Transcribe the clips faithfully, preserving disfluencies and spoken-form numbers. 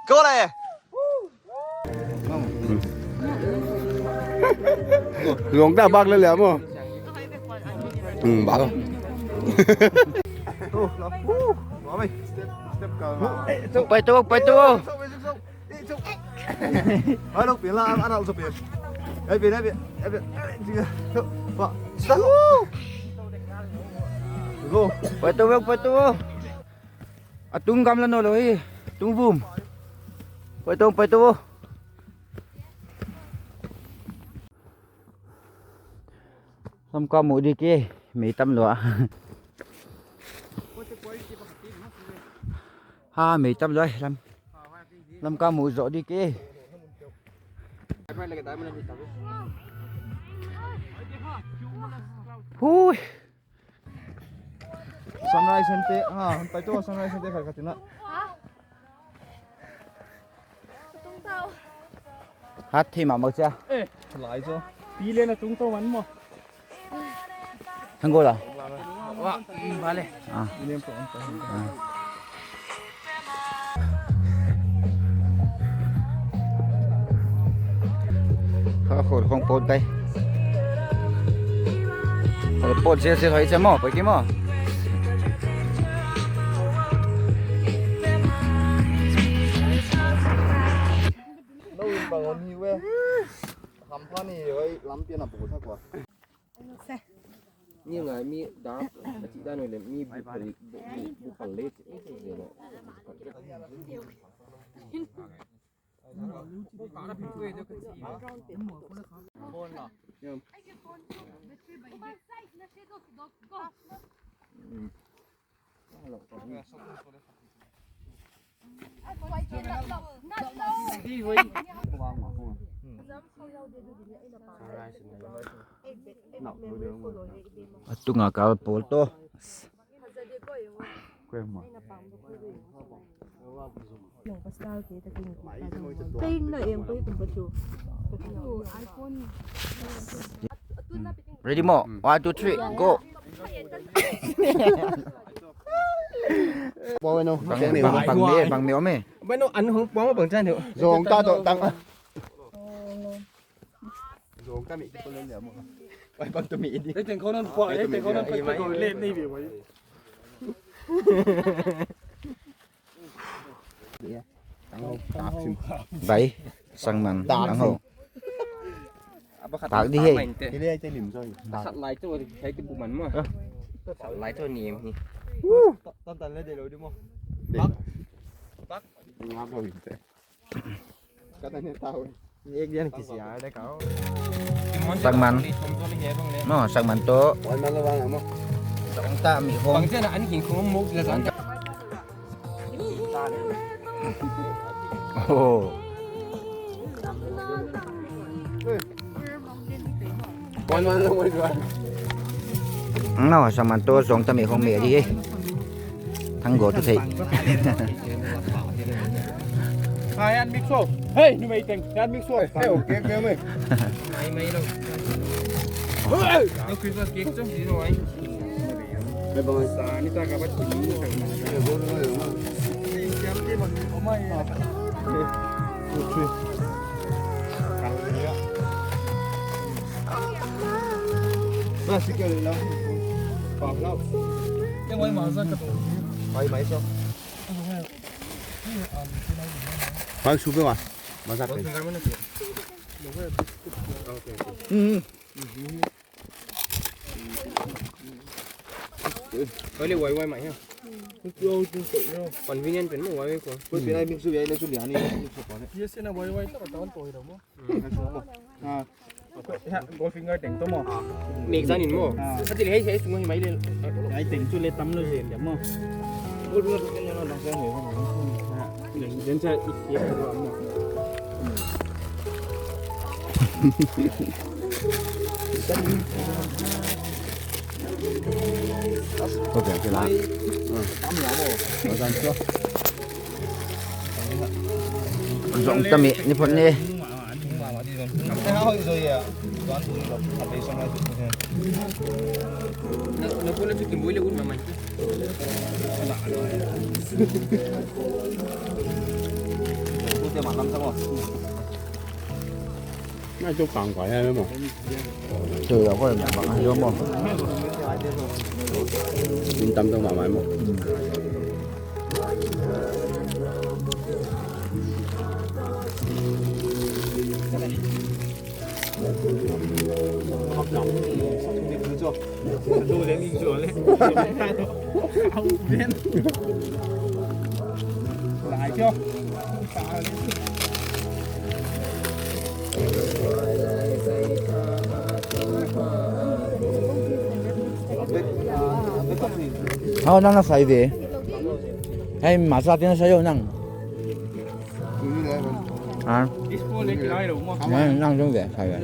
Kau le. Zong ta bak le le mo. Hmm, bak. Pai tu, pai tu. Hello, pila, ana so pila. Ai, pila, pila, pila. Pa. Go. Pai tu, pai tu. A tung gam la no lo hi. Tung vum. Pai tu, pai tu. Lamka muh di ke, mei tam lua. Ha, mei tam lua, lam. Lamka muh zoh di ke. Hui. Sunrise ante, ha, pai tu sunrise ante khat khat na. Hat thei mahmah chia. Eh, lai zo. Pi le na tung to man mo. Thang go la. Wa, mm, vale. Ah. Pi le po an ta. Ah. Ha, khor khong pon tai. Khor pon sia sia hoi sia mo, pai ki mo. Lo in bang on hi we. Ham pha ni hoi lam pian a bu sa kwa. Ni ngai mi da, a ti da no le mi bu pal, bu, bu, bu pal le. A tunga kal pawl toh. Kei na em koi kum pa chu. Ready mo? One, two, three, go. Bang ne, bang ne, bang ne, bang ne, ome. Bang ne, an hong bang bang chan ne. Zong ta to tang. Zong ta mi ko len ya mo. Pai bang to mi di. Ei teng khawng nan pua, ei teng khawng nan pua, pai ko len nei ve wai. Bai, sangman, ang ho. Tak di hei. Kili ai te lim zoi. Sat lai tu, kai te bu man mo. Sat lai tu ni em hi. Tan tan le de lo di mo. Bak. Bak. Ngap lo te. Kata ni tahu. Ek jan kisi ada kau. Sangman. No, sangman tu. Wan man lo bang mo. Zong ta mi hong. Bang jan an king khong mo la zong. Oh. Wan man lo mo wan. No, sangman tu zong ta mi hong me di. Thang go tu thei. Hai an mix so. Hey, nu mai teng. An mix so. Hey, okay, okay, mai. Mai mai lo. Hey, no Christmas cake tu, you know why? Mai bang. Sa ni ta ka ba ti ni ka na. Hey, go, go, go. Siam te bang ko mai. Okay. Ba si ka la. Pam lau. Te mai ma sa ka to. Mai mai so. Mai su ke wa. Ma sa ke. Hmm. Kau le wai wai mai ha. Convenient pen mo wai wai ko. Ko pi ai mix su ya le su lian ni mix su ko ne. Yes na wai wai ta ta to hi mo. Ha. Gold finger teng to mo. Mek zan in mo. Ha. Hati le hei hei sung hi mai le. Ai teng chu le tam lo zen de mo. Gold finger teng no dang sa he. Ha. Den sa i ke mo. Ko bia ke la. Zong ta mi ni phot ni. Nai chu kang kai hai maw. Chu ya ko ma ai yo maw. Min tam tang ma mai maw. Hau nang na sai ve. Hai ma sa tin sai yo nang. Ha? Nang, nang zong ve, sai ve.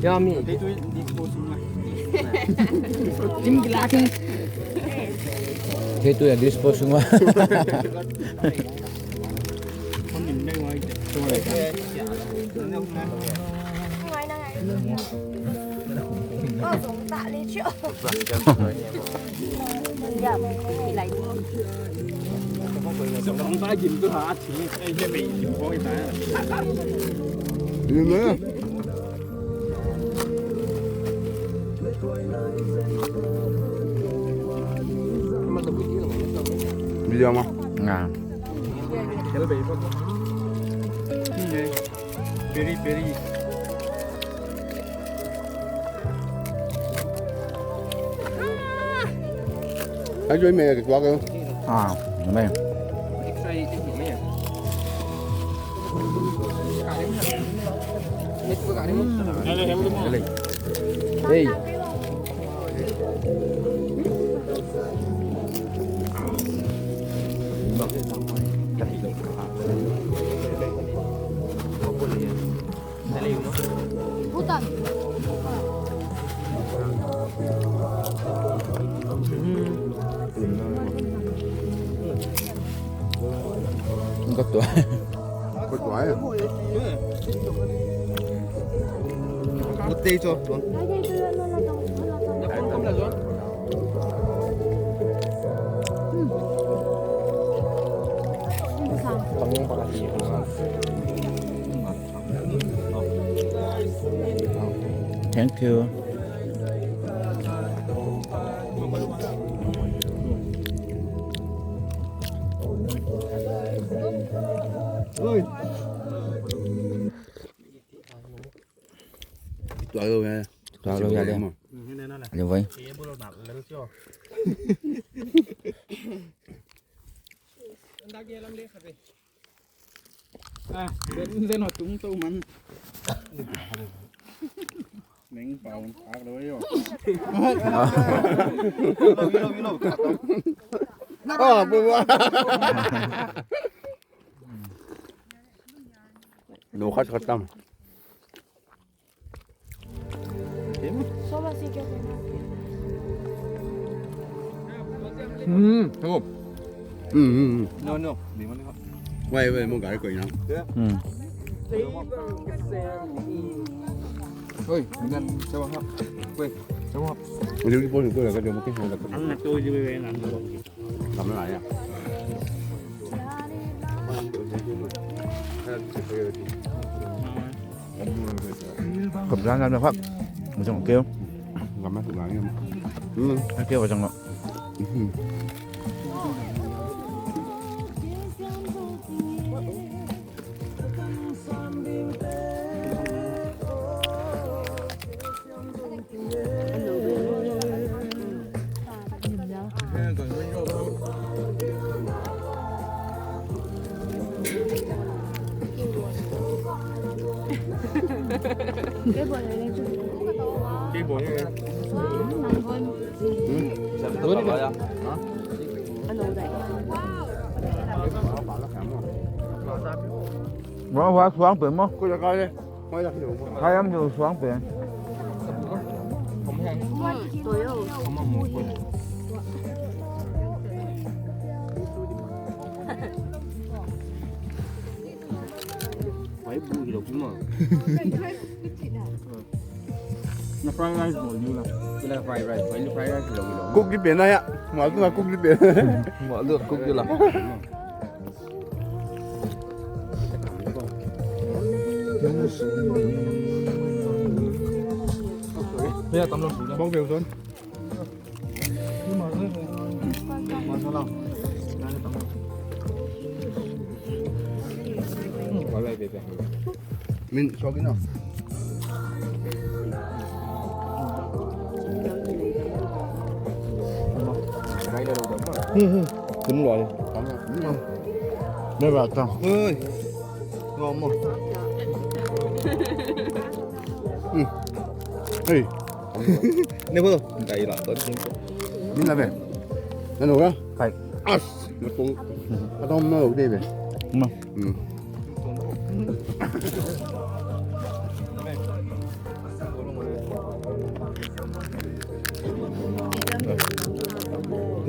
Ya mi. Tim gila king. Kei tu ya disposal ma. Video ma. Nga. Peri, peri. Ai, joi me ke kwa ke. Ah, me. Hey. Bhutan. Kau tuai. Kau tuai. Kau tuai. Thank you. Tuak lou ya. Tuak lou ya le. Lou vai. Ah, den, den hot tung tou man. Neng pau, ak lou yo. Ah, bu. Lou khat khat tam. Hmm, tengok. Hmm, hmm, hmm. No, no. Wai, wai, mo gari ko ina. Hmm. Oi, dengan siapa, ha? Weh, siapa? Dia di pos tu lah, kan dia mungkin ada. Ang na tu je, weh, nang. Tama na ya. Khop jan jan khop. Mu jong keu. Gam ma su lang ya. Hmm. Keu jong lo. Hmm. Wa wa suang pe mo. Ku ya ka le. Wa ya ki lo mo. Ka yam yo suang pe. Wai bu ki lo ki mo. Na fried rice mo ni la. Kila fried rice, wai ni fried rice lo ki lo. Cook di pe na ya. Mo tu na cook di pe. Mo tu cook di la. Ya, tam lou. Bawng beu zon. Min, sawk in aw. Hmm, hmm. Kum lua. Oi. Hmm. Hei. Ni bo. Dai la to. Min la be. Nanu ka? Kai. As. Na kong. Atom na lo de be. Ma. Hmm.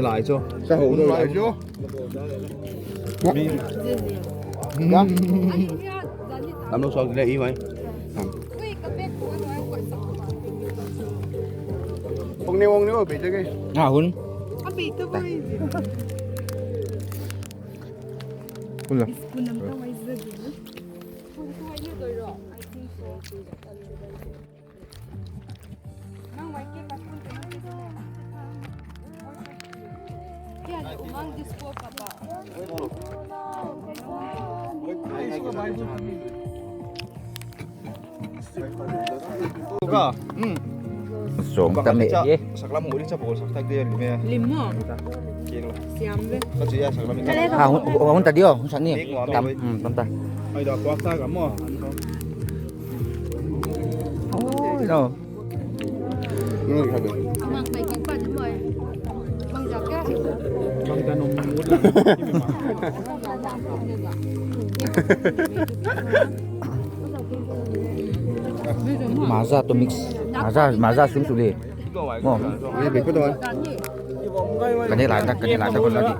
Lai chu. Sa ho lai chu. Tam lou sawk le i mai. Ong ne, ong ne, o pe te ke. Ah, hun. Hun la. Ka, hmm. Song ta me ye. Saklam uri cha bol sak tak de lim e. Lim mo. Siam ve. Ka chia saklam. Ah, hun, hun ta dio, hun sa ni. Tam, hmm, tam ta. Ai da kuak ta ka mo. Oh, no. Maza to mix. Maza, maza sum sule. Mo. Ini beko tu. Kani lada, kani lada ko lagi.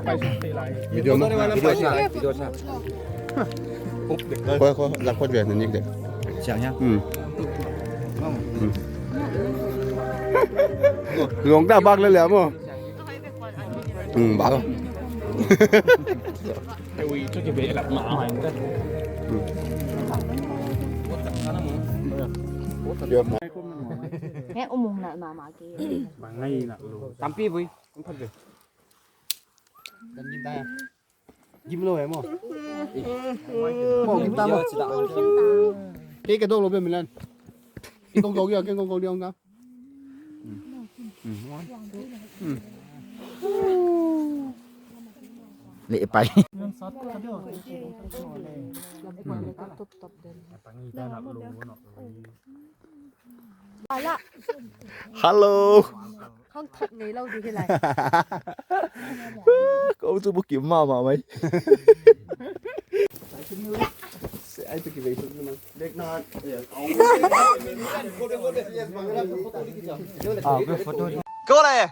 Video mo, video sa, video sa. Ko, ko, lakot dia ni dek. Siang ya. Hmm. Hmm. Long ta bak le le mo. Hmm, bak. Ui, chu ki be lak ma hai ka. Hmm. He umung na mama ki. Mangai na lo. Tampi bui. Kan kita ya. Gim lou e mo. Mo gim ta mo. Ke ke dong lou be milan. Ke kong kong dia, ke kong kong dia ong ta. Ni pai. Ala. Hello. Hong thot ngei lou di hi lai. Ko chu bukim mahmah mai. Se ai tu ki vei tu na. Dek na. Ko le.